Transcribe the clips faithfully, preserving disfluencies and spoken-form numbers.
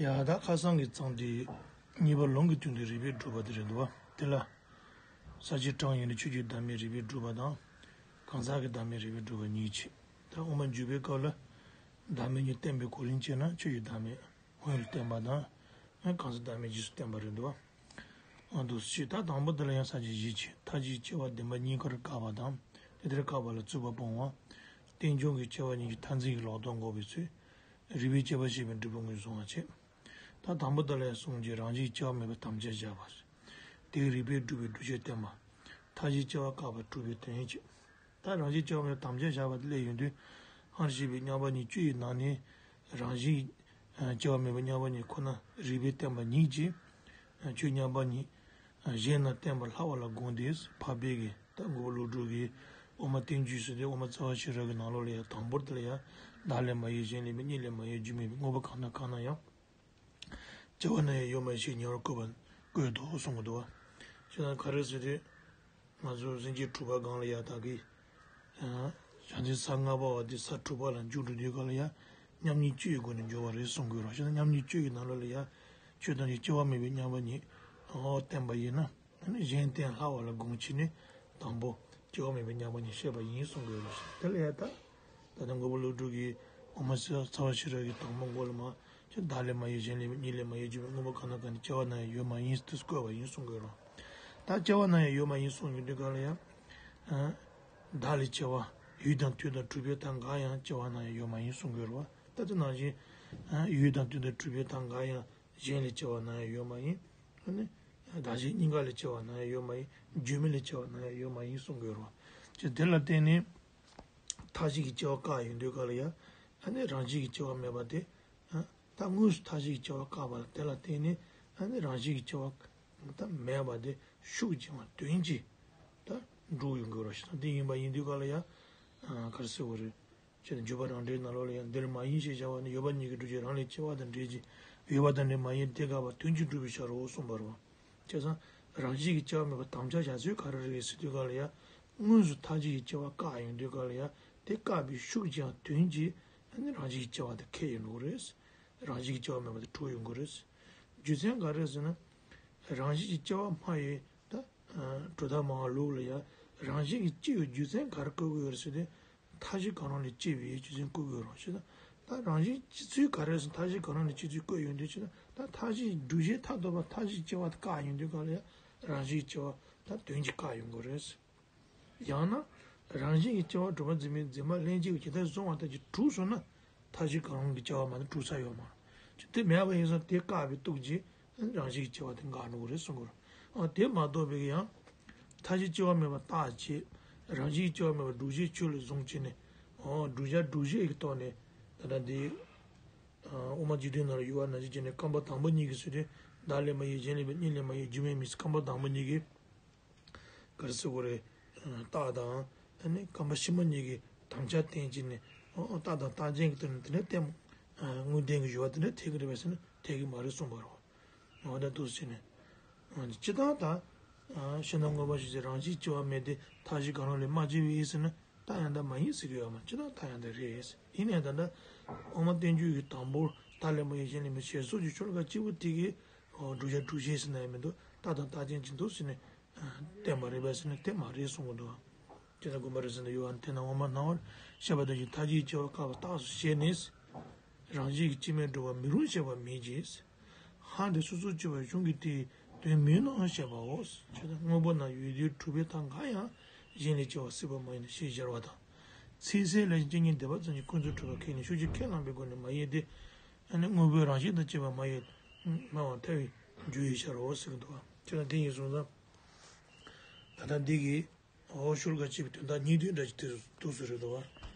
ཡ་ད་ཁ་སང་གི་གཙང་དེ་གཉིས་པ་ལུང་གི་དོན་དུ་རིགས་པས་སྒྲུབ་པ་དེ་རེད་འདུག་བ། དེ་ལ་ས་བཅད་གྲངས་ཡོད་ན་ཆོས་ཀྱི་བདག་མེད་རིགས་པས་སྒྲུབ་པ་དང་། གང་ཟག་གི་བདག་མེད་རིགས་པས་སྒྲུབ་པ་གཉིས་བྱས། ད་དབུ་མ་འཇུག་པའི་སྐབས་ལ་བདག་མེད་གཉིས་བསྟན་པའི་གོ་རིམ་བྱས་ན་ཆོས་ཀྱི་བདག་མེད་སྔོན་ལ་བསྟན་པ་དང་། གང་ཟག་བདག་མེད་རྗེས་སུ་བསྟན་པ་རེད་འདུག་བ། ཨ་འདུག་སེ་ད་དང་པོ་དེ་ལ་ཡང་ས་བཅད་བཞི་བྱས། མཐའ་བཞིའི་སྐྱེ་བ་བདེན་པ་གཉིས་ཀར་བཀག་པ་དང་། དེ་ལྟར་བཀག་པ་ལ་རྩོད་པ་སྤོང་བ། རྟེན་འབྱུང་གི་སྐྱེ་བ་གཉིས་ཀྱི་མཐར་འཛིན་གྱི་ལོག་རྟོག་འགོག་པའི་ཚུལ། རིགས་པས་དཔྱད་པ་ཞེས་པའི་འབྲས་བུ་ངོས་བཟུང་བ་བྱས། ད་དང་པོ་དེ་ལ་ཡང་གསུངས་ཀྱི་རང་བཞིན་སྐྱེ་བ་མེད་པའི་དམ་བཅའ་བཞག་པ། དེའི་རིགས་པས་སྒྲུབ་པའི་སྒྲུབ་བྱེད་བསྟན་པ། མཐའ་བཞིའི་སྐྱེ་བ་བཀག་པ་སྒྲུབ་པའི་དོན་བྱེད། ད་རང་བཞིན་སྐྱེ་བ་མེད་པའི་དམ་བཅའ་བཞག་པ་དེ་ལས་ཡོང་དུས། སྔར་བཤད་པའི་མཉམ་པ་ཉིད་བཅུ་ཡི་ནང་ནས། རང་བཞིན་སྐྱེ་བ་མེད་པའི་མཉམ་པ་ཉིད་ཁོ་ན་རིགས་པས་བསྟན་པ་ཉིད་ཀྱིས། ཆོས་མཉམ་པ་ཉིད་གཞན་ན་བསྟན་པ་ལྷག་པ་ལ་དགོངས་ཏེ། འཕགས་པའི་གི་ད་མགོན་པོ་ཀླུ་སྒྲུབ་ཀྱིས་དབུ་མ་བསྟན་བཅོས་ཟེར་ཏེ་དབུ་མ་རྩ་བ་ཤེས་རབ་ཀྱི་ནང་ལོགས་ལ་ཡང་དང་པོར་དེ་ལ་ཡང་བདག་ལས་མ་གཡོས་གཞན་ལས་མེད། གཉིས་ལས་མ་གཡོས་རྒྱུ་མེད་པའི་དངོས་པོ་གང་དང་གང་ན་ཡང་། སྐྱེ་བ་ན་ཡང་ཡོད་མ་ཡིན་ཞེས་ཉེ་བར་བཀོད་པ་བཀོད་དོ་གསུང་གི་འདུག་བ། བྱས་ཙང་ག་རེ་ཟེར་ཏེ། ང་ཚོ་སེམས་བསྐྱེད་དྲུག་པ་སྒང་ལ་ཡང་ད་གི། བྱང་ཆུབ་ས་ལྔ་པ་བ་དེ་ས་དྲུག་པ་ལ་མཇུག་སྒྲིལ་དུས་སྐབས་ལ་ཡང་མཉམ་ཉིད་བཅུ་ཡི་སྒོ་ནས་འཇོག་པ་རེད་གསུང་གི་ཡོད་རེད། བྱས་ཙང་མཉམ་ཉིད་བཅུ་ཡི་ནང་ལོགས་ལ་ཡང་ཆོས་ཐམས་ཅད་སྐྱེ་བ་མེད་པའི་མཉམ་པ་ཉིད་ཨོ་བསྟན་པ་ཡིན་ན། གཞན་བསྟན་ལྷག་པ་ལ་དགོངས་ཕྱིར་ནི་དང་པོ་སྐྱེ་བ་མེད་པའི་མཉམ་པ་ཉིད་བཤད་པ་ཡིན་གསུང་གི་ཡོད་རེད། དེ་ལ་ཡང་ད། ད་ལྟ་མགོན་པོ་ཀླུ་སྒྲུབ་ཀྱིས་དབུ་མ་རྩ་བ་ཤེས་རབ་ཀྱི་དང་པོ་མགོ་ལ་མ། ཁྱོད་བདག་ལས་མ་གཡོས་གཞན་ལས་མེད། གཉིས་ལས་མ་གཡོས་རྒྱུ་མེད། དངོས་པོ་གང་དང་གང་ནི་སྐྱེ་བ་ན་ཡང་ཡོད་མ་ཡིན་ཟེར་དུས་བཀོད་པ་ཡིན་གསུང་གི་ཡོད་རེད། ད་སྐྱེ་བ་ན་ཡང་ཡོད་མ་ཡིན་གསུང་ཡོང་དུས་སྐབས་ལ་ཡང་། བདག་ལས་སྐྱེ་བ་ཡུལ་དང་དུས་དང་གྲུབ་པའི་མཐའ་འགའ་ཡང་སྐྱེ་བ་ན་ཡང་ཡོད་མ་ཡིན་གསུང་གི་ཡོད་རེད་བ། ད་དེ་ནང་བཞིན། ཡུལ་དང་དུས་དང་གྲུབ་པའི་མཐའ་འགའ་ཡང་གཞན་ལས་སྐྱེ་བ་ན་ཡང་ཡོད་མ་ཡིན། ཨ་ནི། བདག་གཞན་གཉིས་ཀ་ལས་སྐྱེ་བ་ན་ཡང་ཡོད་མ་ཡིན། རྒྱུ་མེད་ལས་སྐྱེ་བ་ན་ཡང་ཡོད་མ་ཡིན་གསུང་གི་ཡོད་རེད་བ། ཅེས་དེ་ལ་བརྟེན་ནས། མཐའ་བཞི་གི་སྐྱེ་བ་བཀག་ཡོང་དུས་སྐབས་ལ་ཡང་། ཨ་ནི་རང་བཞིན་གྱི་སྐྱེ་བ་མེད་པ་དེ། ད་དངོས་སུ་མཐའ་བཞི་གི་སྐྱེ་བ་བཀག་པ་དེ་ལ་བརྟེན་ནས། ཨ་ནི་རང་བཞིན་གྱི་སྐྱེ་བ་ད་མེད་པ་དེ་ཤུགས་ཀྱིས་དོན་གྱིས་ད་འགྲུབ་ཡོང་གི་རེད་ཞེ་ན། དེ་ཡིན་པ་ཡིན་དུས་སྐབས་ལ་ཡང་། ག་རེ་ཟེར་དགོས་རེད། ཅེས་འཇུག་པ་རང་འགྲེལ་ནང་ལོགས་ལ་ཡང་འདིར་མ་ཡིན་ཞེས་བྱ་བ་ནི་ཡོད་པ་ཉིད་ཀྱི་སྒྲུབ་བྱེད་རང་ལས་སྐྱེ་བ་དང་འབྲེལ་ཅིང་ཡོད་པ་དང་འབྲེལ་མ་ཡིན་དེ་དགག་པ་དོན་གྱིས་སྒྲུབ་པའི་ཕྱིར་རོ་གསུངས་པ་རེད། བྱས་ཙང་རང་བཞིན་གྱི་སྐྱེ་བ་མེད་པར་དམ་བཅའ་བཞག་ཚུལ་ག་རེ་རེད་ཟེར་དུས་སྐབས་ལ་ཡང་། དངོས་སུ་མཐའ་བཞི་ཡི་སྐྱེ་བ་བཀག་ཡོང་དུས་སྐབས་ལ་ཡང་། དེ་བཀག་པའི་ཤུགས་ཀྱིས་དོན་གྱིས་ནི་རང་བཞིན་གྱི་སྐྱེ་བ་དེ་ཁེགས་ཡོང་འགྲོ་གི་རེད། རང་བཞིན་གྱི་སྐྱེ་བ་མེད་པ་དེ་གྲུབ་ཡོང་གི་རེད། རྒྱུ་མཚན་ག་རེ་ཟེར་ན། རང་བཞིན་གྱི་སྐྱེ་བ་སྨྲ་བའི་ད། གྲུབ་མཐའ་སྨྲ་བ་ལུགས་ལ་ཡང་རང་བཞིན་གྱིས་སྐྱེ་བའི་རྒྱུ་མཚན་ག་རེ་བཀོད་ཀྱི་ཡོད་རེད་ཟེར་ཏེ། མཐའ་བཞི་གང་རུང་ལས་སྐྱེ་བའི་རྒྱུ་མཚན་བཀོད་ཀྱི་ཡོད་རེད་ཞེ་ན། ད་རང་བཞིན་སྐྱེ་ཚུལ་ག་རེ་ཟེར་མཐའ་བཞི་གང་རུང་ལས་སྐྱེ་ཚུལ་བཀོད་ཡོང་དུས་ཞེ་ན། ད་མཐའ་བཞི་སྒྲུབ་བྱེད་མཐར་ཐུག་པ་མཐའ་བཞི་སྐྱེ་བ་བཀག་ཡོང་དུས་སྐབས་ལ་ཡང་རང་བཞིན་སྐྱེ་བ་ད་དོན་གྱིས་བཀག་ཡོང་གི་རེད། ཡང་ན། རང་བཞིན་གྱི་སྐྱེ་བ་གྲུབ་པ་འཛིན་པའི་འཛིན་པ་ལྷན་སྐྱེས་ཀྱི་ཇི་ལྟར་བཟུང་བ་ལྟར་གྱི་གྲུབ་སོང་ན། མཐའ་བཞི་གང་རུང་གི་སྐྱེ་བ་མ་གཏོགས་གྲུབ་ས་ཡོད་མ་རེད། ཅི་སྟེ་མེད་པ་ཡིན་ཙང་དེ་བཀག་པའི་སྟོབས་ཀྱིས་རང་བཞིན་གྱི་སྐྱེ་བ་དེ་འགག་འགྲོ་གི་རེད་གསུང་གི་རེད། ཨ་དེ་མ་གཏོགས་པའི་ཡང་། མཐའ་བཞི་སྐྱེ་བ་མེད་པ་བརྟག་བྱས། རང་བཞིན་གྱི་སྐྱེ་བ་མེད་པ་སྒྲུབ་བྱེད་ཆོས་ལ་བཟུང་བྱས་ནས། ཨོ་བསྒྲུབ་བྱ་སྒྲུབ་བྱེད་ཀྱི་ཐོག་ནས། ད་ལྟ་འདི། དབུ་མ་སྤྱི་དོན་ནང་ལ་ཡོད་པ་ནང་བཞིན་བྱས་ནས་རྐང་པ་དང་པོ་གཉིས་ཀྱིས་ཟེར་ཏེ། བདག་ལས་མ་གཡོས་གཞན་ལས་མེད། གཉིས་ལས་མ་གཡོས་རྒྱུ་མེད་མིན་ཟེར། རྐང་པ་དང་པོ་གཉིས་ཀྱིས། ག་རེ་ཟེར་དགོས་རེད། རྟགས་དང་། ཨ་ནི་རྐང་པ་ཕྱི་མ་གཉིས་ཀྱི་དམ་བཅའ་བསྟན་བྱས་ནས། ཨོ་ཨོ་རྟགས་དང་རྟགས་ཅན་གྱི་དོན་ནི་དེ་འདྲ་བསྟན། དངོས་བསྟན་གྱི་སྦྱོར་བ་དེ་འདྲ་འཐད་ཀྱི་རེད་པས་ཟེར་ན་འཐད་ཀྱི་མ་རེད་གསུངས་པ་རེད། འོ་ད་འདུག་སེ་བྱས་ནས། སྤྱིར་བཏང་ད། ཕྱི་ནང་མངོན་པ་ཞེས་བྱའི་རང་བཞིན་སྐྱེ་བ་མེད་དེ་མཐའ་བཞི་གང་རུང་ལས་མ་སྐྱེས་པའི་ཟེར་ན་རྟགས་ཡང་དག་མ་ཡིན་ཟེར་གྱི་ཡོད་མ་རེད། སྤྱིར་བཏང་རྟགས་ཡང་དག་རེད། ཡིན་ནའི་ད་ལྟ་དབུ་མ་བསྟན་བཅོས་ཀྱི་དང་པོར་བདག་ལས་མ་གཡོས་གཞན་ལས་མེད་ཞེས་སོགས་ཀྱི་ཆོས་ལ་གཅིག་པུ་དེ་གིས་བསྒྲུབ་བྱ་སྒྲུབ་བྱེད་ཟེར་ན་ཡང་མི་འདུག་རྟགས་དང་རྟགས་ཅན་གྱི་འདུག་ཟེར་ནས། བསྟན་པ་རེད་པས་ཟེར་ན་དེ་མ་རེད་གསུང་གི་འདུག་དེ་ལྟར་དགོངས་པ་རེད་ཟེར་ན་ཡོད་ཨ་ནི། དེས་ན་དབུ་མ་སྣང་བར་བཤད་པ་དང་གཅིག་མཐའ་བཞིའི་སྐྱེ་བ་བཀག་པ་རྟགས་སུ་བྱས་ནས། རང་བཞིན་གྱིས་སྐྱེ་མེད་སྒྲུབ་པ་མི་རུང་བཤད་པ་མེད་ཀྱི། ཧ་འདི་སོ་སོར་གཅོད་པའི་གཞུང་གིས་དེའི་དོན་མིན་ནོ་བཤད་པའོ། ཅེས་དང་དངོས་པོ་ན་ཡོད་དུས་གྲུབ་པའི་མཐའ་འགའ་ཡང་གཞན་ལས་སྐྱེ་བ་སྲིད་པ་མ་ཡིན་ནོ་ཞེས་སྦྱར་བ་དང་། ཚིག་གསལ་ལས་ཀྱང་སྐྱེ་གཉིས་སྡེ་པ་ཙམ་གྱིས་ཀུན་རྫོབ་གྲུབ་པ་ཁས་ལེན་ཤུགས་ཀྱིས་ཁས་བླངས་པའི་སྒོ་ནས་མ་ཡིན་ཏེ། ཨ་ནི་དངོས་པོའི་རང་བཞིན་དང་བཅས་པ་མ་ཡིན། སྨྲ་བ་ཐལ་བའི་རྒྱུ་ཡིས་སྦྱར་རོ་ཟེར་གྱི་འདུག་བ། ཅེས་དང་དེ་ཡིན་གསུངས་ཙང་། ད་ལྟ་འདི་གི་འོ་ཤུལ་ཁ་ཅིག་གི་དོན་དག་གཉིས་ལྡན་འདྲ་ཅིག་དེ་འདུག་ཟེར་རེད་འདུག་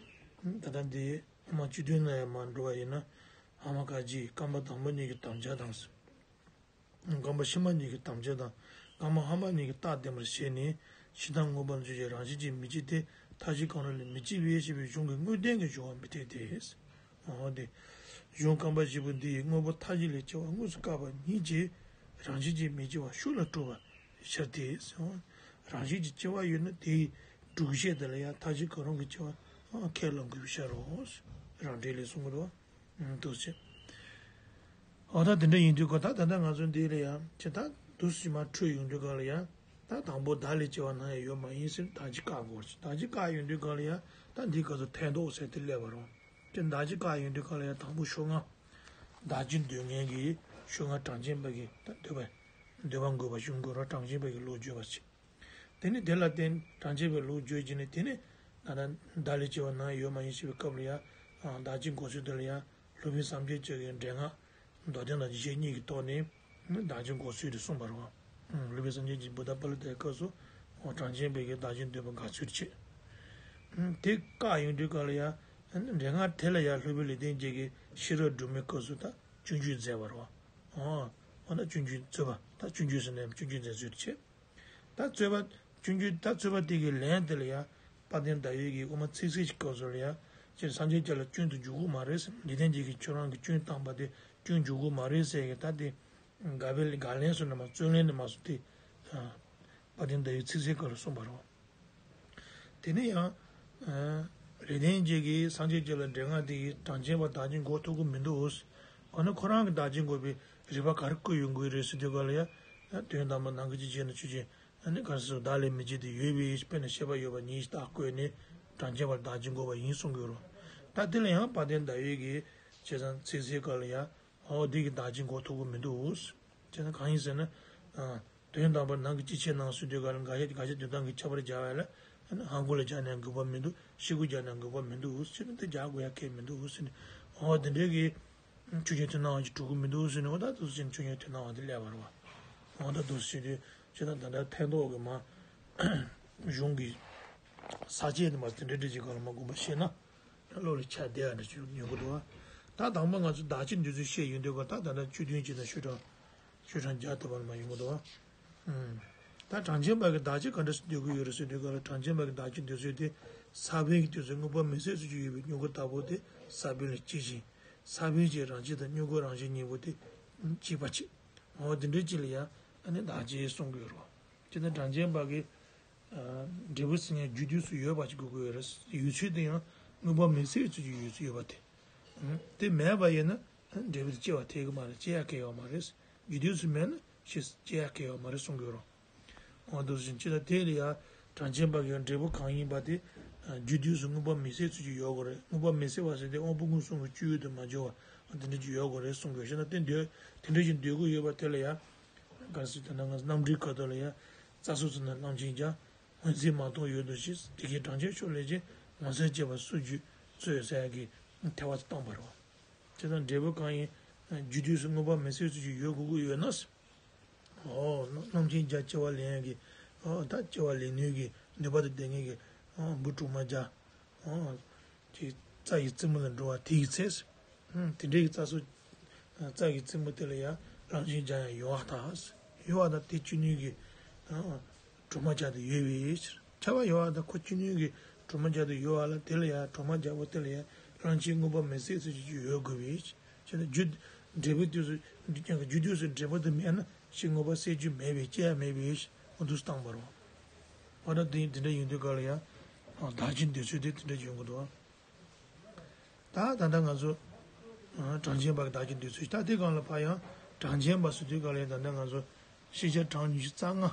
བ། ད་ལྟ་འདི་དབུ་མ་སྤྱི་དོན་ལ་ཡང་མར་འགྲོ་བ་ཡིན་ན། ཨ་མ་ཀ་ཅི་རྐང་པ་དང་པོ་གཉིས་ཀྱི་དམ་བཅའ་དང་། རྐང་པ་ཕྱི་མ་གཉིས་ཀྱི་དམ་བཅའ་དང་། རྐང་པ་ལྷག་མ་གཉིས་ཀྱི་རྟགས་བསྟན་པར་བྱས་ནས། ཕྱི་ནང་མངོན་པར་འཇུག་བྱེད་རང་བཞིན་གྱིས་མི་སྐྱེ་སྟེ། མཐའ་བཞི་གང་རུང་ལས་མི་སྐྱེ་བས་ཞེས་པའི་གཞུང་གི་དངོས་བསྟན་གྱི་སྦྱོར་བ་མི་འཐད་དེ། འོ་དེ། གཞུང་རྐང་པ་བཞི་པོ་འདི་ཡིས་དངོས་པོ་མཐའ་བཞི་ལས་སྐྱེ་བ་དངོས་སུ་བཀག་པ་ཉིད་ཀྱིས་རང་བཞིན་གྱིས་མི་སྐྱེ་བ་ཤུགས་ལ་སྤྲོད་པར་བྱ་སྟེ། རང་བཞིན་གྱིས་སྐྱེ་བ་ཡོད་ན་དེའི་སྒྲུབ་བྱེད་དེ་ལ་ཡང་མཐའ་བཞི་གང་རུང་གི་སྐྱེ་བ་ཁས་བླང་དགོས་པའི་ཕྱིར་རོ། རང་འགྲེལ་ལས་གསུང་གི་འདུག་བ། འདུག་སེ། འོ་ད་དེ་འདྲ་ཡིན་དུས་ཀ་ད་ད་ལྟ་ང་ཚོ་འདི་ལ་ཡང་ཁྱེད་ད་འདུག་སེ་མར་འཕྲོས་ཡོང་དུས་ཀ་ལ་ཡང་ད་དང་པོ་བདག་ལས་སྐྱེ་བ་ནམ་ཡང་ཡོད་མ་ཡིན་ཟེར་བདག་གཅིག་བཀག་དགོས་རེད། བདག་གཅིག་བཀག་ཡོང་དུས་ཀ་ལ་ཡང་ད་འདི་ག་ཚོད་ཐལ་འདོགས་ཟེར་དེ་སླེབས་པ་རེད། ཁྱེད་བདག་གཅིག་བཀག་ཡོང་དུས་ཀ་ལ་ཡང་དང་པོ་ཤོག་ལྔ། བདག་གཅིག་འདོད་མཁན་གྱི་ཤོག་ལྔ་གྲངས་ཅན་པ་གི་ད་འདོད་པ་འདོད་པ་འགོད་པ་གཞུང་འགོད་ར་གྲངས་ཅན་པ་གི་ལུགས་བརྗོད་པ་བྱེད། དེ་ནི་དེ་ལ་བརྟེན་གྲངས་ཅན་པའི་ལུགས་བརྗོད་ཀྱི་ནི་དེ་ནི་ད་ལྟ་བདག་ལས་སྐྱེ་བ་ནམ་ཡང་ཡོད་མ་ཡིན་ཞེས་པའི་སྐབས་ལ་ཡང་བདག་གཅིག་འགོད་ཚུལ་དེ་ལ་ཡང་སློབ་དཔོན་སངས་རྒྱས་བཅས་ཀྱི་འགྲེལ་ངག་མདོར་བསྟན་དང་རྒྱས་བཤད་གཉིས་ཀྱི་ཐོག་ནས་བདག་གཅིག་འགོད་ཚུལ་དེ་གསུངས་པ་རེད་བ། སློབ་དཔོན་སངས་རྒྱས་ཀྱིས་བུདྡྷ་པཱ་ལི་ཏའི་སྐབས་སུ་གྲངས་ཅན་པའི་གི་བདག་གཅིག་འདོད་པ་དགག་ཚུལ་བྱེད། དེ་བཀག་ཡོང་དུས་སྐབས་ལ་ཡང་འགྲེལ་ངག་དེ་ལ་ཡང་སློབ་དཔོན་ལེགས་ལྡན་འབྱེད་ཀྱིས་ཤེས་རབ་སྒྲོན་མེའི་སྐབས་སུ་ད་སྤྱོད་འཇུག་མཛད་པ་རེད་བ། འོ་ན་སྤྱོད་འཇུག་རྩོད་པ་ད་སྤྱོད་འཇུག་ཟེར་ནས་སྤྱོད་འཇུག་མཛད་ཚུལ་དེ་བྱེད། ད་རྩོད་པ་སྤྱོད་འཇུག་ད་རྩོད་པ་དེ་གི་ལན་དེ་ལ་ཡང་དཔལ་ལྡན་ཟླ་འོད་ཀྱིས་དབུ་མ་ཚིག་གསལ་གྱི་སྐབས་སུ་ལ་ཡང་སྤྱིར་སངས་རྒྱས་ཀྱི་ལ་སྐྱོན་དུ་འཇུག་གི་མ་རེད་ཟེར། ལེགས་ལྡན་འབྱེད་ཀྱིས་ཁྱོད་རང་གི་སྐྱོན་བཏང་པ་དེ་སྐྱོན་འཇུག་གི་མ་རེད་ཟེར་གི་ད་དེ་དགག་པའི་དགག་ལན་སོགས་ནས་མ་རྩོད་ལན་ནས་མ་སོང་སྟེ། དཔལ་ལྡན་ཟླ་འོད་ཚིག་གསལ་སྐབས་ལ་གསུངས་པ་རེད། དེ་ནས་ཡང་ལེགས་ལྡན་འབྱེད་ཀྱིས་སངས་རྒྱས་ཀྱི་ལ་འགྲེལ་ངག་དེ་ཡིས་གྲངས་ཅན་པ་བདག་གཅིག་འགོག་ཐུབ་ཀྱི་མི་འདུག་འོ་ན་ཁོ་རང་གི་བདག་གཅིག་འགོག་པའི་རིགས་པ་ག་རེ་བཀོད་ཡོང་གི་རེད་ཟེར་དུས་ག་ལ་ཡ། དོན་དམ་པར་ནམ་མཁའི་སྤྱི་ཆེན་ན་ཆོས་ཅན། ཨ་ནི་ག་རེ་ཟེར་བདག་ལས་མི་སྐྱེ་སྟེ་ཡོད་པའི་དཔེར་ན་ཤེས་པ་ཡོད་པ་ཉིད་བདག་བཀོད་ནས་གྲངས་ཅན་པ་བདག་གཅིག་འགོག་པ་ཡིན་གསུང་གི་ཡོད་རེད། ད་དེ་ལ་ཡང་དཔལ་ལྡན་ཟླ་འོད་ཀྱིས་བྱས་ཙང་ཚིག་གསལ་སྐབས་ལ་ཡ། འོ་འདི་གིས་བདག་གཅིག་འགོག་ཐུབ་ཀྱི་མི་འདུག་བྱས་ན་གང་ཡིན་ཟེར་ན། དོན་དམ་པར་ནམ་མཁའི་སྤྱི་ཆེན་ན་གསུངས་དུས་ག་ལ་དགག་བྱ་དགག་བྱ་དོན་དམ་གྱི་ཁྱད་པར་སྦྱར་བ་ལ། ཧང་གུ་ལ་སྦྱར་ནའང་འགོག་པ་མི་འདུག་ཤི་གུ་སྦྱར་ནའང་འགོག་པ་མི་འདུག་ཟེར་ནས་འདི་སྦྱར་དགོས་ཡ་གང་ཡང་མི་འདུག་ཟེར་ནས། འོ་དེ་འདྲའི་གི་ཆོས་ཀྱི་མཐུན་སྣང་བ་ཅིག་གྲུབ་ཀྱི་མི་འདུག་ཟེར་ནས། འོ་ད་འདུག་སེ་བྱས་ནས་ཆོས་ཀྱི་མཐུན་སྣང་བ་དེ་སླེབས་པ་རེད་བ། འོ་ད་འདུག་སེ་བྱས་དུས་ཁྱེད་རང་ད་ལྟ་ཕན་ཐོགས་ཀྱི་མ་གཞུང་གི་ས་བཅད་དེ་མ་དེ་འདྲ་འདྲ་ཅིག་ག་ལ་མ་དགོངས་པ་བཤད་ན། བློ་ལ་ཆགས་བསྡད་ཡ་འདྲ་ཅིག་ཡོང་གི་འདུག་བ། ད་དང་པོ་ང་ཚོ་བདག་གཅིག་འདོད་ཚུལ་བཤད་ཡོང་དུས་ག་ད་ད་ལྟ་བཅུ་བདུན་ཅིག་དང་ཤོག་གྲངས་ཤོག་གྲངས་བརྒྱ་ཐོབ་པ་ལ་མ་ཡོང་གི་འདུག་བ། ཨུམ། ད་གྲངས་ཅན་པ་གི་བདག་གཅིག་ག་འདྲ་སེ་འདོད་ཀྱི་ཡོད་རེད་ཟེར་དུས་ག་ལ་གྲངས་ཅན་པ་གི་བདག་གཅིག་འདོད་ཚུལ་དེ་ས་བོན་གྱི་དུས་སུ་དངོས་པོ་མེ་སྲེག་ཚུལ་གྱི་ཡོད་པའི་མྱུ་གུ་ལྟ་བུ་དེ་ས་བོན་ལ་སྐྱེ་ཞིང་། ས་བོན་གྱི་རང་བཞིན་དང་མྱུ་གུ་རང་བཞིན་གཉིས་པོ་དེ་གཅིག་པ་གཅིག་འོ་དེ་འདྲའི་གཅིག་ལ་ཡང་ཨ་ནི་བདག་གཅིག་གསུང་གི་ཡོད་རེད་བ། ཅེ་ན་གྲངས་ཅན་པ་གི་འབྲས་བུ་ཟེར་མཁན་རྒྱུ་དུས་སུ་ཡོད་པ་ཅིག་དགོས་ཀྱི་ཡོད་རེད། ཡོད་ཚུལ་དེ་ཡང་དངོས་པོ་མེ་སྲེག་ཚུལ་གྱི་ཡོད་ཚུལ་ཡོད་པ་དེ། དེ་མེད་པ་ཡིན་ན་འབྲས་བུ་དེ་སྐྱེ་བ་ཐེག་གི་མ་རེད། སྐྱེ་ཡ་གལ་ཡོད་མ་རེད། རྒྱུ་དུས་སུ་མེད་ན་ཞེས་སྐྱེ་ཡ་གལ་ཡོད་མ་རེད་གསུང་གི་ཡོད་རེད། འོ་འདུག་སེ་བྱས་ན་དེ་ལ་ཡང་གྲངས་ཅན་པ་གི་འབྲས་བུ་གང་ཡིན་པ་དེ་རྒྱུ་དུས་སུ་དངོས་པོ་མེ་སྲེག་ཚུལ་གྱི་ཡོད་དགོས་རེད། དངོས་པོ་མེ་སྲེག་པ་ཟེར་དེ་དབང་པོ་མངོན་སུམ་གྱི་སྤྱོད་ཡུལ་དུ་མ་གྱུར་པ་དེ་འདྲ་ཅིག་ཡོད་དགོས་རེད་གསུང་གི་ཡོད། བྱས་ན་དེ་འདོད་དེ་འདྲ་ཅིག་འདོད་ཀྱི་ཡོད་པ་དེ་ལ་ཡང་ག་རེ་ཟེར་དེ་ན་ང་ཚོ་རྣམ་འགྲེལ་ཁ་ཐོག་ལ་ཡང་རྩྭ་སོགས་ཚོ་ན་རློམ་ཅིང་རྒྱ། འོད་མཛེས་མ་གཏོགས་ཡོད་དོ་ཞེས། དེ་སྐད་གྲངས་ཅན་ཤོག་ལེགས་བྱས། ངོ་མཚར་སྐྱེས་པ་སུ་བརྗོད་ཚོད་ཟེར་ཡག་གི་ཐལ་བ་དེ་བཏང་བ་རེད་བ། བྱས་ཙང་འབྲས་བུ་གང་ཡིན་རྒྱུ་དུས་སུ་དངོས་པོ་མེ་སྲེག་ཚུལ་གྱི་ཡོད་དགོས་ཀྱི་ཡོད་ན། འོ་རློམ་ཅིང་རྒྱ་སྐྱེ་བ་ལེན་ཡག་གི་འོ་ད་སྐྱེ་བ་ལེན་ནུས་ཀྱི་ནུས་པ་དང་ལྡན་མཁན་གྱི་འོ་འབུ་གྲོག་མ་རྒྱ། འོ་ཅིག་རྩྭ་ཡི་རྩེ་མོ་ལ་འགྲོ་བ་དེ་ཡི་ཚེ། དེ་འདྲའི་གི་རྩྭ་སོགས་རྩྭ་གི་རྩེ་མོ་དེ་ལ་ཡང་རློམ་ཅིང་རྒྱ་ཡང་ཡོད་པར་ཐལ། ཡོད་པར་ཐལ་དེ་སྐྱེ་ནུས་ཀྱི་གྲོག་མ་རྒྱ་དེ་ཡོད་པའི་ཕྱིར། ཁྱབ་པ་ཡོད་པར་ཐལ་ཁོ་སྐྱེ་ནུས་ཀྱི་གྲོག་མ་རྒྱ་དེ་ཡོད་པ་ལ་དེ་ལ་ཡང་གྲོག་མ་རྒྱ་པོ་དེ་ལ་ཡང་རློམ་ཅིང་དངོས་པོ་མེ་སྲེག་ཚུལ་གྱི་ཡོད་དགོས་པའི་ཕྱིར། བྱས་ན་རྒྱུ་འབྲས་བུ་དུས་སུ་རྒྱུ་དུས་སུ་འབྲས་བུ་དེ་མེད་ན་ཕྱིར་དངོས་པོ་སྲེག་རྒྱུ་མེད་པའི་སྐྱེ་ཡ་མེད་པའི་ཕྱིར་འོ་འདུག་སེ་བཏང་བ་རེད་བ། འོ་ན་དེ་དེ་འདྲ་ཡིན་དུས་ག་ལ་ཡང་བདག་གཅིག་འདོད་ཚུལ་དེ་དེ་འདྲ་ཡོང་གི་འདུག་བ། ད་ད་ལྟ་ང་ཚོ་གྲངས་ཅན་པ་གི་བདག་གཅིག་འདོད་ཚུལ་ད་དེ་སྒང་ལ་ཕར་ཡང་གྲངས་ཅན་པ་ཟེར་དུས་ག་ལ་ཡང་ད་ལྟ་ང་ཚོ་ཤེས་བྱ་གྲངས་ཉི་ཤུ་རྩ་ལྔ་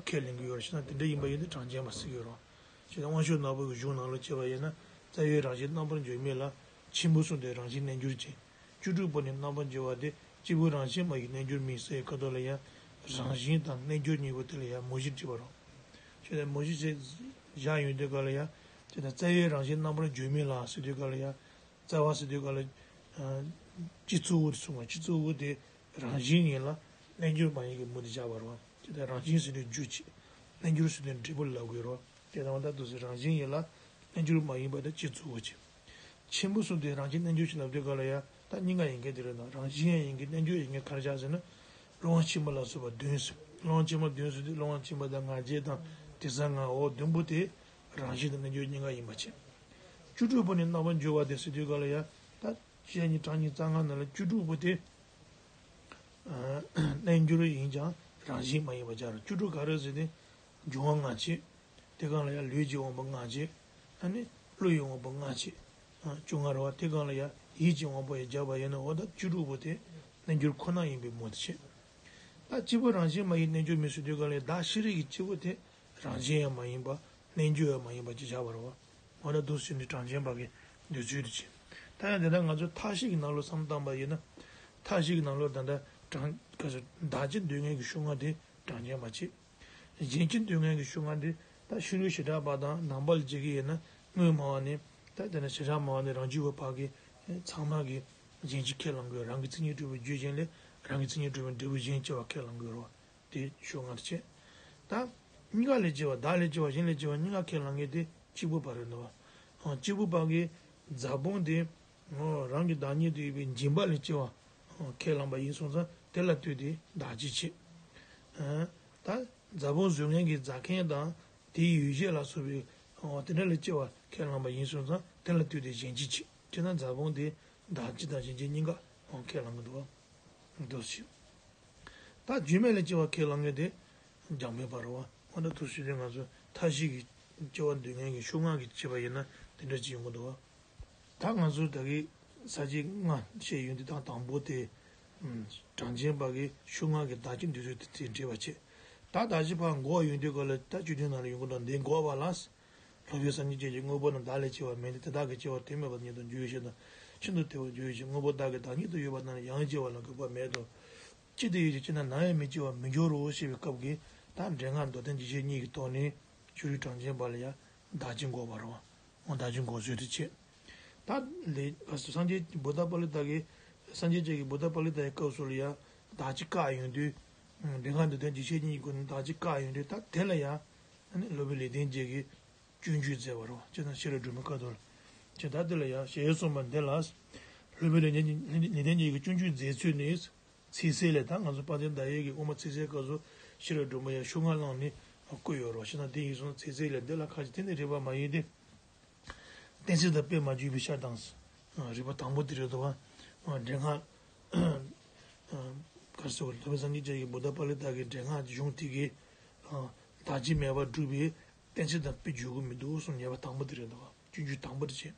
ཁས་ལེན་གྱི་ཡོད་རེད། བྱས་ན་དེ་འདྲ་ཡིན་པ་ཡིན་ན་གྲངས་ཅན་པ་ཟེར་གྱི་ཡོད་རེད། བྱས་ན་དབང་ཕྱུག་ནག་པོ་གི་གཞུང་ནང་ལ་བྱས་པ་ཡིན་ན་རྩ་བའི་རང་བཞིན་རྣམ་པར་འཇོག་མིན་ལ་ཆེན་པོ་གསུམ་སྟེ་རང་བཞིན་རྣལ་འབྱོར་ཅན། བཅུ་དྲུག་པོ་ནི་རྣམ་པར་འཇོག་པ་སྟེ་སྐྱེས་བུ་རང་བཞིན་མ་ཡིན་རྣལ་འབྱོར་མིན་ཟེར་བའི་ཁ་ཐོག་ལ་ཡང་རང་བཞིན་དང་རྣལ་འབྱོར་གཉིས་པོ་དེ་ལ་ཡང་མུ་བཞི་བྲིས་པ་རེད། བྱས་ན་མུ་བཞི་ཞེས་བཞག་ཡོང་དུས་ག་ལ་ཡང་དེ་དང་རྩ་བའི་རང་བཞིན་རྣམ་པར་འཇོག་མིན་ལ་ཟེར་དུས་ག་ལ་ཡང་རྩ་བ་ཟེར་དུས་ག་ལ་སྤྱི་གཙོ་བོ་དེ་གསུངས་པ། སྤྱི་གཙོ་བོ་དེ་རང་བཞིན་ཡིན་ལ་རྣལ་འབྱོར་མ་ཡིན་གྱི་མུ་དེ་བཞག་པ་རེད་བ། དེ་དང་རང་བཞིན་ཟེར་དུས་རྒྱུ་གཅིག་རྣལ་འབྱོར་ཟེར་དུས་འབྲས་བུ་ལ་ལབ་དགོས་རེད་བ། དེ་དང་ད་དུ་ཟེར་རང་བཞིན་ཡིན་ལ་རྣལ་འབྱོར་མ་ཡིན་པ་དེ་སྤྱི་གཙོ་བོ་གཅིག་ཆེན་པོ་གསུམ་དེ་རང་བཞིན་རྣལ་འབྱོར་ཞེས་ལབ་དུས་ག་ལ་ཡང་ད་གཉིས་ཀ་ཡིན་མཁན་དེ་རེད་ན། རང་བཞིན་ཡང་ཡིན་གྱི་རྣལ་འབྱོར་ཡིན་གྱི་ག་རེ་བྱ་ཟེར་ན། བློ་དབང་ཆེན་པོ་ལ་སོགས་པ་བདུན་ཟེར། བློ་དབང་ཆེན་པོ་བདུན་ཟེར་དུས་བློ་དབང་ཆེན་པོ་དང་ང་རྒྱལ་དང་དེ་ས་ང་འོ་བདུན་པོ་དེ་རང་བཞིན་དང་རྣལ་འབྱོར་གཉིས་ཀ་ཡིན་པ་བྱས། བཅུ་དྲུག་པོ་ནི་རྣམ་པར་འཇོག་པ་དེ་ཟེར་དུས་ག་ལ་ཡང་ད་བཤེས་གཉེན་གྲངས་ཉི་ཤུ་རྩ་ལྔ་ནང་ལ་བཅུ་དྲུག་པོ་དེ་རྣལ་འབྱོར་ཡིན་ཀྱང་རང་བཞིན་མ་ཡིན་པ་སྦྱར། བཅུ་དྲུག་ག་རེ་ཟེར་ཏེ་འབྱུང་བ་ལྔ་བྱས། དེ་སྒང་ལ་ཡང་ལུས་ཀྱི་དབང་པོ་ལྔ་བྱས། ཨ་ནི་བློ་ཡི་དབང་པོ་ལྔ་བྱས། བཅོ་ལྔ་རེད་བ། དེ་སྒང་ལ་ཡང་ཡིད་ཀྱི་དབང་པོ་ཡང་སྦྱར་བ་ཡིན་ན་འོ་ད་བཅུ་དྲུག་པོ་དེ་ རྣལ་འབྱོར་ཁོ་ན་ཡིན་པའི་མུ་སྟེགས་བྱེད། ད་སྐྱེས་བུ་རང་བཞིན་མ་ཡིན་རྣལ་འབྱོར་མིན་ཟེར་དུས་ག་ལ་བདག་ཤེས་རིག་གི་སྐྱེས་བུ་དེ་རང་བཞིན་ཡང་མ་ཡིན་པ་རྣལ་འབྱོར་ཡང་མ་ཡིན་པ་ཅིག་བཞག་པ་རེད་བ། འོ་ན་འདུག་ཟེར་ནས་གྲངས་ཅན་པ་གི་འདོད་ཚུལ་དུ་བྱེད། ད་ཡང་དེ་ལྟར་ང་ཚོས་མཐའ་བཞི་གི་ནང་ལོགས་སམ་བཏང་པ་ཡིན་ན། མཐའ་བཞི་གི་ནང་ལོགས་ད་ལྟ་གྲངས་ག་ཚོད་བདག་གཅིག་འདོད་མཁན་གྱི་ཤུགས་ལྔ་དེ་གྲངས་ཅན་པ་བྱེད། གཞན་གཅིག་འདོད་མཁན་གྱི་ཤུགས་ལྔ་དེ་ད་ཕྱི་རོལ་བྱེ་བྲག་པ་དང་ནང་པ་ལ་བྱེད་ཀྱི་ཡིན་ན་དངོས་སྨྲ་བ་ནས་ད་དེ་ནས་བྱེ་བྲག་སྨྲ་བ་ནས་རང་རྒྱུད་པ་བར་གྱི་ཚང་མ་གི་གཞན་གཅིག་ཁས་བླང་དགོས། རང་གི་མཚན་ཉིད་གྲུབ་པའི་རྒྱུ་གཞན་ལས་རང་གི་མཚན་ཉིད་གྲུབ་པའི་འབྲས་བུ་གཞན་སྐྱེ་བ་ཁས་བླང་དགོས་རེད་བ། དེ་ཤུགས་ལྔ་དེ་བྱེད། ད་གཉིས་ཀ་ལས་སྐྱེ་བ་བདག་ལས་སྐྱེ་བ་གཞན་ལས་སྐྱེ་བ་གཉིས་ཀ་ཁས་བླང་མཁན་དེ་གཅིག་པུ་པ་རེད་འདུག་བ། འོ་གཅིག་པུ་པ་གི་རྫ་བོང་དེ་འོ་རང་གི་བདག་ཉིད་དུ་ཡོད་པའི་འཇིམ་པ་ལས་སྐྱེ་བ་འོ་ཁས་བླངས་པ་ཡིན་སོང་ཙང་དེ་ལ་ལྟོས་ཏེ་བདག་གཅིག་བྱེད། ཨ་ད་རྫ་བོང་ཟོས་མཁན་གྱི་རྫ་མཁན་དང་དེའི་ཡོ་བྱད་ལ་སོགས་པའི་འོ་དེ་འདྲ་ལས་སྐྱེ་བ་ཁས་བླངས་པ་ཡིན་སོང་ཙང་དེ་ལ་ལྟོས་ཏེ་གཞན་གཅིག་བྱེད། བྱས་ན་རྫ་བོང་དེ་བདག་གཅིག་དང་གཞན་གཅིག་གཉིས་ཀ་འོ་ཁས་བླང་གི་འདུག་བ། འདུག་ཞེས། ད་རྒྱུ་མེད་ལ་སྐྱེ་བ་ཁས་བླངས་མཁན་དེ་འཇག་མེད་པ་རེད་བ། འོ་ན་ཐུགས་སུ་ཆུད་དེ་ང་ཚོ་མཐའ་བཞི་གི་སྐྱེ་བ་འདོད་མཁན་གྱི་ཤུགས་ལྔ་གིས་བྱས་པ་ཡིན་ན་དེ་འདྲ་ཅིག་ཡོང་གི་འདུག་བ། ད་ང་ཚོ་ད་གི་ས་བཅད་ལྔ་བཤད་ཡོང་དུས་ད་དང་པོ་དེ་གྲངས་ཅན་པ་གི་ཤུགས་ལྔ་གི་བདག་གཅིག་འདོད་ཚུལ་དེ་དེ་འགྲེལ་བ་བྱེད། ད་བདག་གཅིག་པ་འགོག་ཡོང་དུས་ག་ལ་ད་བཅུད་དོན་ནང་ལ་ཡོང་གི་འདུག་འདི་འགོག་པ་ལ། སློབ་དཔོན་སངས་རྒྱས་བཅས་ཀྱིས་དངོས་པོ་རྣམས་བདག་ལས་སྐྱེ་བ་མེད་དེ། དེ་དག་གི་སྐྱེ་བ་དོན་མེད་པ་ཉིད་དུ་འགྱུར་བའི་ཕྱིར་དང་། ཤིན་ཏུ་དལ་བར་འགྱུར་བའི་ཕྱིར། དངོས་པོ་བདག་གི་བདག་ཉིད་དུ་ཡོད་པ་རྣམས་ལ་ཡང་སྐྱེ་བ་ལ་དགོས་པ་མེད་དོ། གཅིག་ཏུ་ཡོད་ཀྱང་སྐྱེས་ན་ནམ་ཡང་མི་སྐྱེ་བར་མི་འགྱུར་རོ་ཞེས་པའི་སྐབས་ཀྱི་ད་འགྲེལ་སྔགས་མདོར་བསྟན་རྒྱས་བཤད་གཉིས་ཀྱི་ཐོག་ནས་ཕྱི་རོལ་གྲངས་ཅན་པ་ལ་ཡང་བདག་གཅིག་འགོག་པ་རེད་བ། འོ་བདག་གཅིག་འགོག་ཚུལ་དུ་བྱེད། ད་ལས་སངས་རྒྱས་བུདྡྷ་པཱ་ལི་ཏ་གིས་སངས་རྒྱས་བཅས་ཀྱིས་བུདྡྷ་པཱ་ལི་ཏ་ཡི་སྐབས་སུ་ལ་ཡང་བདག་གཅིག་བཀག་ཡོང་དུས། འགྲེལ་སྔགས་མདོར་བསྟན་རྒྱས་བཤད་གཉིས་ཀྱི་སྒོ་ནས་བདག་གཅིག་བཀག་ཡོང་དུས་ད་དེ་ལ་ཡང་། ཨ་ནི་སློབ་དཔོན་ལེགས་ལྡན་འབྱེད་ཀྱིས་སྤྱོད་འཇུག་མཛད་པ་རེད་བ། ཅེས་དང་ཤེས་རབ་སྒྲོན་མའི་བཀའ་ཐོར། ཅེས་ད་དེ་ལ་ཡང་ཞེས་གསུངས་པ་འདི་ལ། སློབ་དཔོན་ལེགས་ལྡན་ལེགས་ལྡན་འབྱེད་ཀྱིས་སྤྱོད་འཇུག་མཛད་ཚུལ་ནི། ཚིག་གསལ་ལས་ད་ང་ཚོ་དཔལ་ལྡན་ཟླ་འོད་ཀྱིས་དབུ་མ་ཚིག་གསལ་སྐབས་སུ་ཤེས་རབ་སྒྲོན་མ་ཡང་ཤུགས་ལྔ་བླངས་ནས་བཀོད་ཡོད་རེད་བ། ཞེ་ན་དེ་ཡིན་སོང་ཚིག་གསལ་ལས་འདི་ལ་ཁ་ཅིག་དེ་ནི་རིགས་པ་མ་ཡིན་ཏེ། གཏན་ཚིགས་དང་དཔེ་མ་འཇུག་པའི་ཕྱིར་དང་། རིགས་པ་དང་པོ་དེ་རེད་དོ། འགྲེལ་སྔགས། ག་རེ་ཟེར་བ་སློབ་དཔོན་སངས་རྒྱས་བཅས་ཀྱིས་བུདྡྷ་པཱ་ལི་ཏ་གི་འགྲེལ་སྔགས་གཞུང་དེ་གི། བདག་གཅིག་མེད་པར་སྒྲུབ་པའི་གཏན་ཚིགས་དང་དཔེ་འཇུག་གི་མི་འདུག་གསུངས་ཉེས་པ་དང་པོ་དེ་རེད་དོ། སྤྱོད་འཇུག་དང་པོ་དེ་བྱས།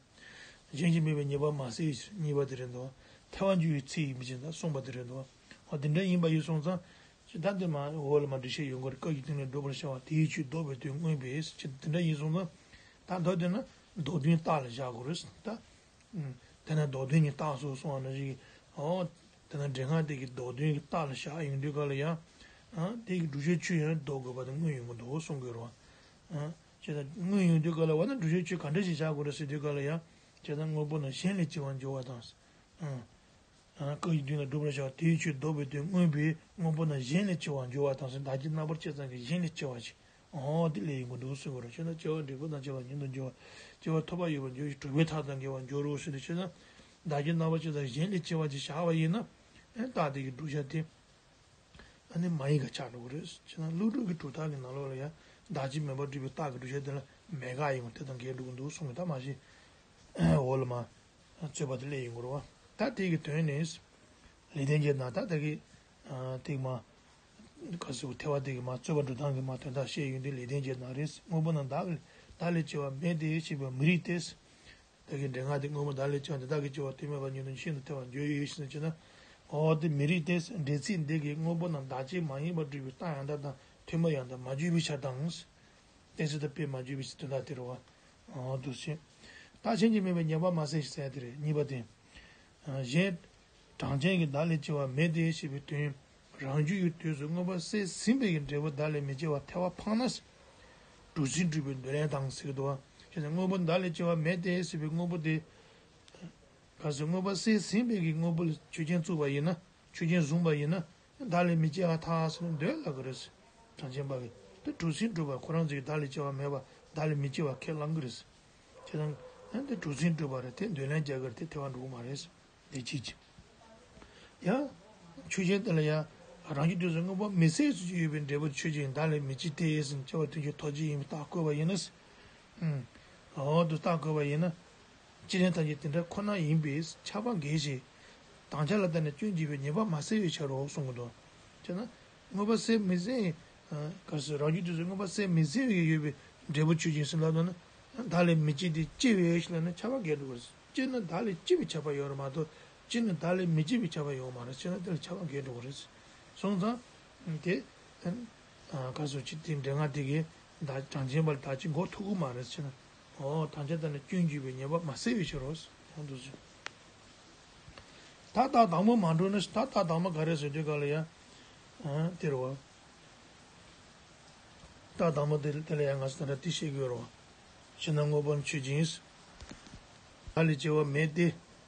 གཞན་གྱིས་སྨྲས་པའི་ཉེས་པ་མ་སེལ་ཞིང་གཉིས་པ་དེ་རེད་དོ། ཐལ་བར་འགྱུར་བའི་ཚིག་ཡིན་པའི་ཕྱིར་དང་གསུངས་པ་དེ་རེད་དོ། འོ་དེ་འདྲ་ཡིན་པ་ཡིན་སོང་ཙང་། ད་དེ་མ་འོག་ལ་མ་འགྲེལ་བཤད་ཡོང་གི་རེད། སྐབས་ཀྱི་དོན་ལས་བསྒྲུབ་པར་བྱ་བ་དེའི་ཆོས་ལྡོག་པའི་དོན་མངོན་པས་ཅེས་དེ་འདྲ་ཡིན་སོང་ཙང་། ད་མདོ་དེ་ན་ལྡོག་དོན་རྟགས་ལ་བཞག་དགོས་རེད་ད། དེ་ན་ལྡོག་དོན་གྱི་རྟགས་སོགས་གསུངས་པ་ནང་བཞིན། འོ། དེ་ན་འགྲེལ་སྔགས་དེ་གི་ལྡོག་དོན་གྱི་རྟགས་ལ་བཞག་ཡོང་དུས་ག་ལ་ཡང་། དེ་གི་བསྒྲུབ་བྱའི་ཆོས་ཡང་ལྡོག་དགོས་པ་དེ་མངོན་ཡོང་གི་འདུག་གསུང་དགོས་རེད་བ། ཅེས་དང་མངོན་ཡོང་དུས་ག་ལ་བ་ན་བསྒྲུབ་བྱའི་ཆོས་ག་འདྲ་ཞིག་བཞག་དགོས་རེད་ཟེར་དུས་ག་ལ་ཡང་། ཅེས་དང་དངོས་པོ་རྣམས་གཞན་ལས་སྐྱེ་བར་འགྱུར་བ་དང་། སྐབས་ཀྱི་དུས་ན་བསྒྲུབ་པར་བྱ་བ་དེའི་ཆོས་ལྡོག་པའི་དོན་མངོན་པས་དངོས་པོ་རྣམས་གཞན་ལས་སྐྱེ་བར་འགྱུར་བ་དང་ཟེར། བདག་གཅིག་རྣམ་པར་དཔྱད་ཙམ་གྱིས་གཞན་ལས་སྐྱེ་བ་ཞིག་འོ་དེ་ལས་ཡིན་དགོས་འདུག་གསུངས་པ་རེད། ཤེས་ན་སྐྱེ་བ་འབྲས་བུ་དང་བཅས་པ་ཉིད་དུ་འགྱུར་བ། སྐྱེ་བ་ཐོབ་པ་ཡོད་པར་འགྱུར་ཞིང་གྲུབ་པའི་མཐའ་དང་འགལ་བར་འགྱུར་རོ་ཞེས་ཏེ་ཤེས་ན། བདག་གཅིག་རྣམ་པར་དཔྱད་ཙམ་གཞན་ལས་སྐྱེ་བ་ཅེས་བྱ་བ་ཡིན་ན། ཨེ་རྟགས་དེ་གི་བསྒྲུབ་བྱ་དེ། ཨ་ནི་མ་ཡིན་པ་ཆགས་འགྲོ་གི་རེད། ཅེས་ན་ཀླུ་སྒྲུབ་ཀྱི་གྲུབ་མཐའ་གི་ནང་ལོགས་ལ་ཡང་བདག་གཅིག་མེད་པར་སྒྲུབ་པའི་རྟགས་ཀྱི་བསྒྲུབ་བྱ་དེ་ལ་མེད་དགག་ཡིན་པ་དེ་དང་འགལ་འགྲོ་གི་འདུག་གསུངས་པ་ད་མ་གཞི། འོག་ལ་མ། རྩོད་པ་དེ་སླེབས་ཡོང་གི་རེད་བ། ད་དེ་གི་དོན་ནི། ལེགས་ལྡན་འབྱེད་ནང་ད་ལྟ་གི། དེ་གི་མ། ག་ཟེར་ཐལ་བ་དེ་གི་མ་རྩོད་པ་འགྲོ་སྟངས་ཀྱི་མ་དོན་དག་བཤད་ཡོང་དུས་ལེགས་ལྡན་འབྱེད་ནང་རེད། དངོས་པོ་རྣམས་བདག་གི་བདག་ལས་སྐྱེ་བ་མེད་དེ་ཞེས་པའི་མི་རིགས་ཏེ། ད་གི་འགྲེལ་སྔགས་དེ་དངོས་པོ་བདག་ལས་སྐྱེ་བ་དེ་དག་གི་སྐྱེ་བ་དོན་མེད་པ་ཉིད་དུ་ཤིན་ཏུ་ཐལ་བར་འགྱུར་ཡོད་ཞེས་ཟེར་ན། འོ་དེ་མི་རིགས་ཏེ། འགྲེལ་ཚིག་འདི་གིས་དངོས་པོ་རྣམས་བདག་གཅིག་མ་ཡིན་པར་སྒྲུབ་པའི་རྟགས་ཡང་དག་དང་ཐུན་མོང་ཡང་དག་མ་བརྗོད་པའི་ཕྱིར་དང་། གཏན་ཚིགས་དང་དཔེ་མ་འཇུག་པའི་དོན་དག་དེ་རེད་བ། འོ་འདུག་སེ། བདག་གཞན་གྱིས་སྨྲས་པའི་ཉེས་པ་མ་སེལ་ཞིང་ཟེར་ཡ་དེ་རེད། གཉིས་པ་དེ། གཞན། གྲངས་ཅན་གྱི་བདག་ལས་སྐྱེ་བ་མེད་དེ་ཞེས་པའི་དོན། རང་རྒྱུད་ཀྱི་དུས་སུ་མངོན་པ་གསལ་ཟིན་པའི་གི་འབྲས་བུ་བདག་ལས་མི་སྐྱེ་བ་ཐལ་བ་འཕངས་ན། གྲུབ་ཟིན་གྲུབ་པའི་འདོད་ལན་དང་ཟེར་གྱི་འདུག་བ། ཞེས་ན་དངོས་པོ་བདག་ལས་སྐྱེ་བ་མེད་དེ་ཟེར་བའི་དངོས་པོ་དེ། གལ་སྲིད་མངོན་པ་གསལ་ཟིན་པའི་གི་དངོས་པོ་ལ་ཆོས་ཅན་བཙུགས་པ་ཡིན་ན། ཆོས་ཅན་བཟུང་བ་ཡིན་ན། བདག་ལས་མི་སྐྱེ་བ་ཐལ་ཟེར་ནས་འདོད་ལབ་ཀྱི་རེད། གྲངས་ཅན་པ་གིས་དེ་གྲུབ་ཟིན་གྲུབ་པ་ཁོ་རང་ཚོ་གི་བདག་ལས་སྐྱེ་བ་མེད་པ་བདག་ལས་མི་སྐྱེ་བ་ཁས་བླང་གི་རེད། ཁྱེད་རང་ཨ་འདི་གྲུབ་ཟིན་གྲུབ་པ་རེད་དེ་འདོད་ལན་རྒྱག་གི་རེད་དེ་ཐལ་བ་འགྲོ་གི་མ་རེད། འདི་གཅིག་གཅིག་ཡང་། ཆོས་ཅན་དེ་ལ་ཡང་། རང་རྒྱུད་དུས་སུ་མངོན་པ་མི་གསལ་སུ་ཅིག་ཡོད་པའི་འབྲས་བུ་ཆོས་ཅན་བདག་ལས་མི་སྐྱེ་སྟེ་ཟེར་ནས་སྐྱེ་བ་དོན་གྱི་ཐོག་གཅིག་ཡིན་པའི་རྟགས་བཀོད་པ་ཡིན་ན། ཨུམ། འོ་དུ་རྟགས་བཀོད་པ་ཡིན་ན། སྤྱི་ལན་ཐམས་ཅད་དེ་འདྲ་ཁོ་ན་ཡིན་པས་ཁྱབ་པ་འགལ་ཞིང་། དམ་བཅའ་ལ་བརྟེན་ནས་སྐྱོན་བརྗོད་པའི་ཉེས་པ་མ་སེལ་བའི་ཕྱིར་རོ་གསུང་གི་འདུག་ཅེ་ན། མངོན་པ་གསལ་མི་གསལ། ག་ཟེར་རང་རྒྱུད་དུས་སུ་མངོན་པ་གསལ་མི་གསལ་བའི་ཡོད་པའི་འབྲས་བུ་ཆོས་ཅན་ཟེར་ལབ་ན། བདག་ལས་མི་སྐྱེ་སྟེ་སྐྱེ་བའི་ཞེས་ལབ་ན་ཁྱབ་པ་འགལ་འགྲོ་བར་སྐྱེ་ན་བདག་ལས་སྐྱེ་བའི་ཁྱབ་པ་ཡོད་རེད་མ་གཏོགས། ཅི་ནི་བདག་ལས་མི་བྱེད་པའི་ཁྱབ་པ་ཡོད་མ་རེད་ཅེ་ན། དེ་ལ་ཁྱབ་པ་འགལ་འགྲོ་གི་རེད། སོང་ཙང་། དེ། ཨ་ག་སོ་ཅི་དེ་འདྲེ་ལྔ་དེ་གིས་བདག་གྲངས་ཅན་པ་ལ་བདག་ཅེས་འགོག་ཐུབ་ཀྱི་མ་རེད་ཅེ་ན། འོ་ཐམས་ཅད་ལྟར་ན་སྐྱོན་བརྗོད་པའི་ཉེས་པ་མ་སེལ་བའི་ཕྱིར་རོ། ཡང་དུ་ཟེར། ད་རྟགས་དང་པོ་མ་འགྲུབ་ན། ད་རྟགས་དང་པོ་ག་རེ་ཟེར་དུས་ག་ལ་ཡ། ཨ་དེ་རེད་བ། རྟགས་དང་པོ་དེ་དེ་ལ་ཡང་ང་ཚོ་ད་ལྟ་དེ་བཤད་དགོས་རེད་བ། ཕྱི་ནང་དངོས་པོ་ནི་ཆོས་ཅན། བདག་ལས་སྐྱེ་བ་མེད་དེ།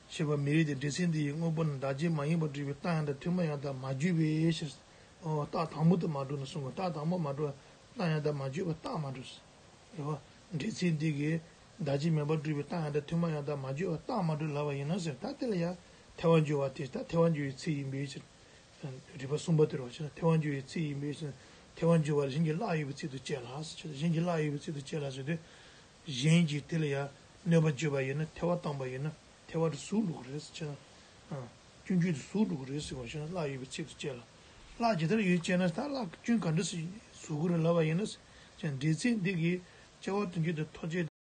ཞེས་པ་མི་རིགས་ཏེ། སྒྲས་ཚིག་འདི་ཡི་དངོས་པོ་ནི་བདག་ཅེས་མ་ཡིན་པར་སྒྲུབ་པའི་རྟགས་ཡང་དག་མཐུན་པ་ཡང་དག་མ་བརྗོད་པའི་ཕྱིར། འོ་རྟགས་དང་པོ་དེ་མ་གྲུབ་ན་གསུང་གི། རྟགས་དང་པོ་མ་གྲུབ་པ་རྟགས་ཡང་དག་མ་བརྗོད་པ་རྟགས་མ་གྲུབ། རེད་བ། སྒྲས་ཚིག་འདི་གིས་བདག་ཅེས་མིན་པར་སྒྲུབ་པའི་རྟགས་ཡང་དག་མཐུན་པ་ཡང་དག་མ་བརྗོད་པ་རྟགས་མ་གྲུབ་ལབ་པ་ཡིན་ན་ཟེར། ད་དེ་ལ་ཡང་ཐལ་བ་འཇུག་པ་དེ་ད་ཐལ་བ་འཇུག་པའི་ཚིག་ཡིན་པའི་ཕྱིར། རིགས་པ་གསུམ་པ་དེ་རེད་བ། ཕྱིར་ན་ཐལ་བ་འཇུག་པའི་ཚིག་ཡིན་པའི་ཕྱིར། ཐལ་བ་འཇུག་པ་གཞན་གྱི་གླགས་ཡོད་པའི་ཚིག་ཏུ་བྱས་ལ་ཟེར། གཞན་གྱི་གླགས་ཡོད་པའི་ཚིག་ཏུ་བྱས་ལ་ཟེར་དུས། གཞན་གྱིས་དེ་ལ་ཡང་གནོད་པ་བརྗོད་པ་ཡིན་ན། ཐལ་བ་བཏང་པ་ཡིན་ན། ཐལ་བ་དེ་ཟུག་འགྲོ་གི་རེད་ཟེར་ན། ཨ། སྐྱོན་བརྗོད་དེ་ཟུག་འགྲོ་གི་རེད་ཟེར་བ་ཞིག་ན། གླགས་ཡོད་པའི་ཚིག་ཏུ་བྱས་ལ། གླགས་ཇི་ལྟར་ཡོད་ཅེ་ན། ད་གླགས་སྐྱོན་ག་འདྲ་ཞིག་ཟུག་གི་རེད་ལབ་པ་ཡིན་ན། ཅེས་སྒྲས་ཚིག་འདི་གིས་སྐྱེ་བ་དོན་བྱེད་དུ་ཐོགས་བཅས།